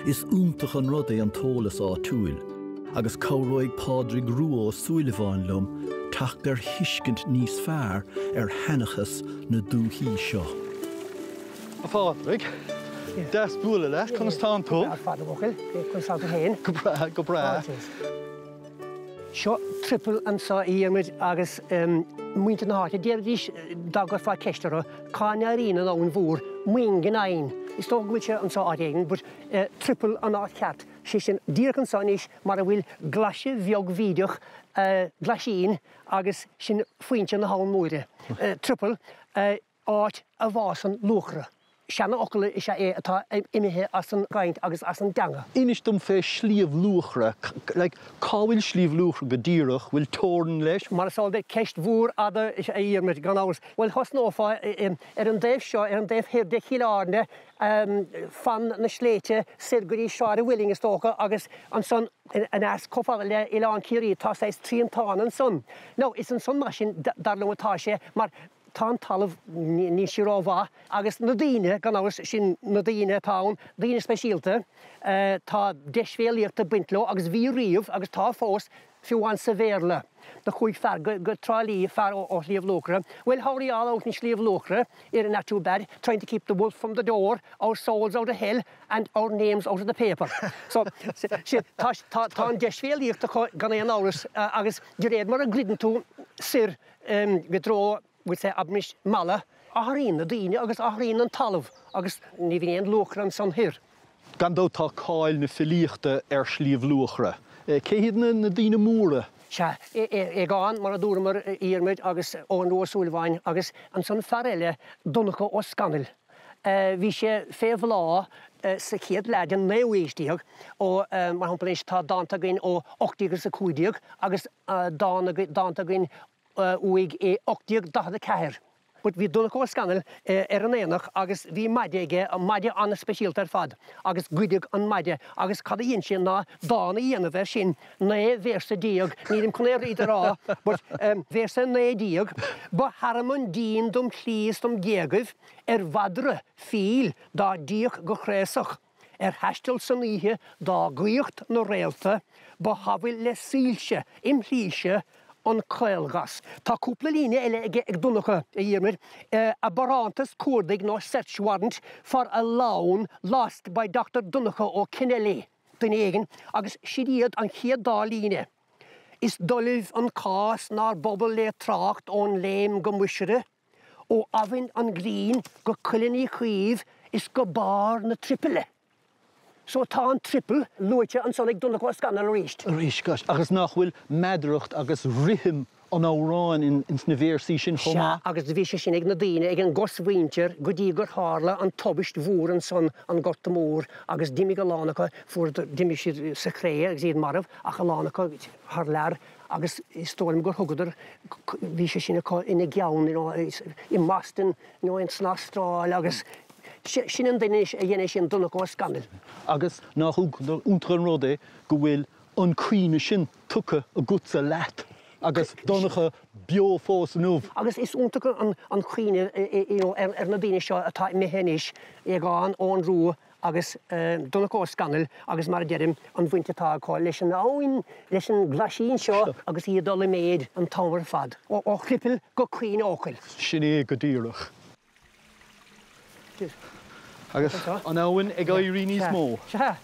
Is iontach an rud é an t-eolas áitiúil, agus cabhróidh Pádraig Rua Ó Súilleabháin liom teacht ar thuiscint níos fearr ar sheanchas na dúichí seo. A Phádraig, deas bualadh leat, conas tánn tú? Go breá ar fad, a bhuachaill, conas tá tú féin? Go breá, go breá. Seo triple anso a Dhiarmuid agus muintir na háite, déarfaidís dá gcuirfeá ceist orthu cá n-éiríonn an abhainn mhór, Muing in Abhainn. Is dócha go bhfuil sé anso áit éigin, but triple an áit cheart, sé sin díreach anso anois mar a bhfuil glaise bheag bhídeach, glaisín agus sin foinse na habhann móire. Triple. áit a bhfásann luachra. Seanfhocal is ea é atá imithe as an gcaint agus as an dteanga. Inis dom fé Shliabh Luachra. Like, cá bhfuil Sliabh Luachra go díreach? Bhfuil teorainn leis? Mar is eol duit, ceist mhór fhada is ea a Dhiarmuid, gan amhras. Bhuel, thosnófá ar an dtaobh seo, ar an dtaobh thoir de Chill Airne, fan na sléibhte soir go dtí Sráid an Mhuilinn, is dócha, agus ansan aneas chomh fada le Oileán Ciarraí, tá saghas triantán ansan. Now, is ansan mar sin, dar liom, atá sé, mar Tá an talamh, níl sí rómhaith, agus na daoine, gan amhras, sin na daoine atá ann, daoine speisialta, tá deisbhéalaíocht ag baint leo agus bhí riamh agus tá fós, fiú amháin sa Bhéarla. Do chuaigh fear go Trá Lí, fear ó Shliabh Luachra, Well, how are you all out in Sliabh Luachra, Irra not too bad, trying to keep the wolf from the door, our souls out of hell and our names out of the paper. So, sin, tá, tá, tá an deisbhéalaíocht acu gan aon amhras agus de réir mar a dhruideann tú soir, i dtreo, bhuel say, abraimis, Malla, athraíonn na daoine agus athraíonn an talamh agus ní bhíonn aon luachra ansan thoir. Gan dabht tá cáil na filíochta ar Shliabh Luachra. Cé hiad na daoine móra? Sea, Aogán, mar a dúramar, a Dhiarmuid, agus Eoghan Rua Ó Súilleabháin agus ansan fear eile, Donncha Ó Scanaill. Bhí sé fé bhláth sa chéad leath den naoú haois déag, ó, mar shampla anois, tá dánta againn ó 1815 agus dán dánta againn uaidh i 1844. But bhí Donncha Ó Scanaill ar an aonach agus bhí maide aige, maide an-speisialta ar fad, agus goideadh an maide agus cad a dhein sé ná dán a dhéanamh air sin, 19 véarsa, nílim chun iad a rá, but véarsa 19, Ba thearmann dín dom shlí is dom ghéagaibh, ar mhadra fiail dá dtíoch go craosach. Ar thaisteal san oíche dá ghaíocht na réalta, ba shamhail le soilse im shlíse an caolghas. Tá cúpla líne eile aige ag Donncha, a Dhiarmuid, a barántas cuardaigh nó search warrant for a lawn lost by Doctor Donncha O'Kennelly, duine éigin, agus sid iad an chéad dá líne. Is doilimh an cás nár bpobal le trácht ón Léim go Muisire. Ó Abhainn an Ghlinn go Coileann Uí Chaoimh is go barr na Tripile. So tá an triple luaite ansan ag Donncha Ó Scanaill arís. Arís, gosh, agus nach bhfuil meadaracht agus rithim an amhráin ins na véarsaí sin chomh maith? Sea, agus bhí sé sin ag na daoine, ag an gcosmhuintir, go dtí gur tharla an tubaist mhór ansan, an Gorta Mór, agus d'imigh a lán acu, fuair, d'imigh siad sa chré agus iad marbh, ach a lán acu thar lear. agus is dóigh liom gur thugadar, bhí sé sin acu ina gceann, you know, i mBoston nó in san Astráil agus sin an duine a dhein é sin, Donncha Ó Scanaill. Agus nach iontach an rud é go bhfuil an cuimhne sin tugtha agatsa leat agus Donncha beo fós inniu. Agus is iontach an chuimhne you know ar na daoine seo atá imithe anois, Aogán, Eoghan Rua, agus Donncha Ó Scanaill agus mar a deirim, an bhaint atá acu leis an abhainn, leis an gclaisín seo agus í ag dul i méid an t-am ar fad, ó thriple go Caoin Eochaill. Sin é go díreach. Agus an abhainn ag éirí níos mó. Sea.